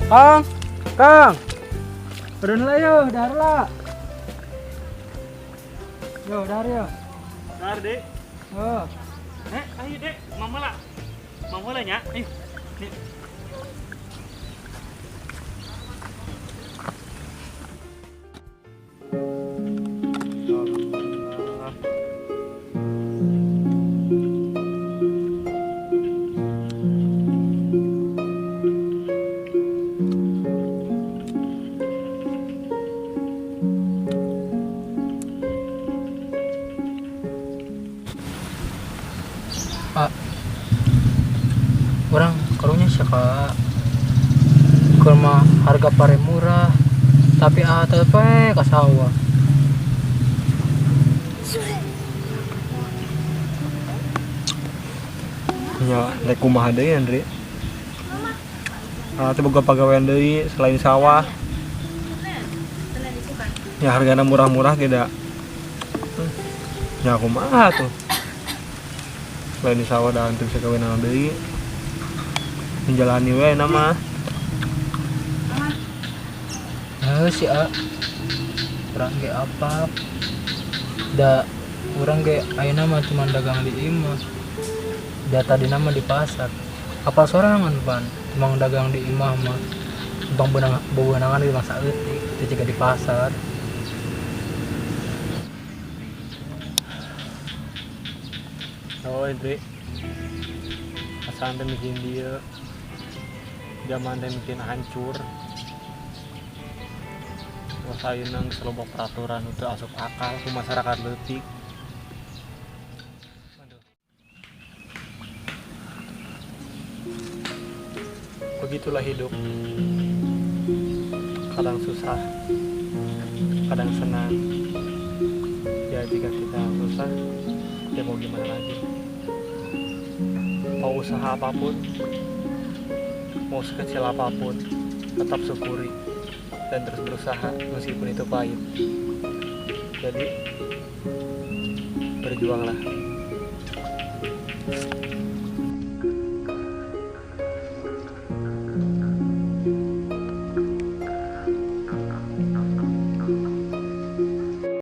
Kang, Kang. Turun lah yo, dahar lah. Yo, dahar yo. Dahar, Dek. Oh. Ayo, Dek. Mama lah. Mama lah nya. Ayo. Nih. Pak, orang karunya siapa? Kurma harga pare murah, tapi tetep we ka sawah. Nya, rek kumaha deui, Andri? Ah, teu boga pagawean deui selain sawah. Ya hargana murah-murah ge da. Ya kumaha tuh? Selain di sawah da teu bisa gawe naon deui. Menjalani we nama. Heuh si A. Urang ge apa? Da urang ge ayeuna mah cuman dagang di imah. Da tadina mah di pasar. Apal sorangan pan, emang dagang di imah mah. Bang benang bewenangan di masa eutik, teu jiga di pasar. Oh, Indri. Asal teh bikin dia. Zaman teh bikin hancur. Wah, ayeuna geus loba peraturan teu asup akal ku masyarakat leutik. Aduh. Begitulah hidup. Kadang susah, kadang senang. Ya jika kita susah, ya mau gimana lagi? Mau usaha apapun, mau sekecil apapun, tetap syukuri dan terus berusaha meskipun itu pahit. Jadi berjuanglah.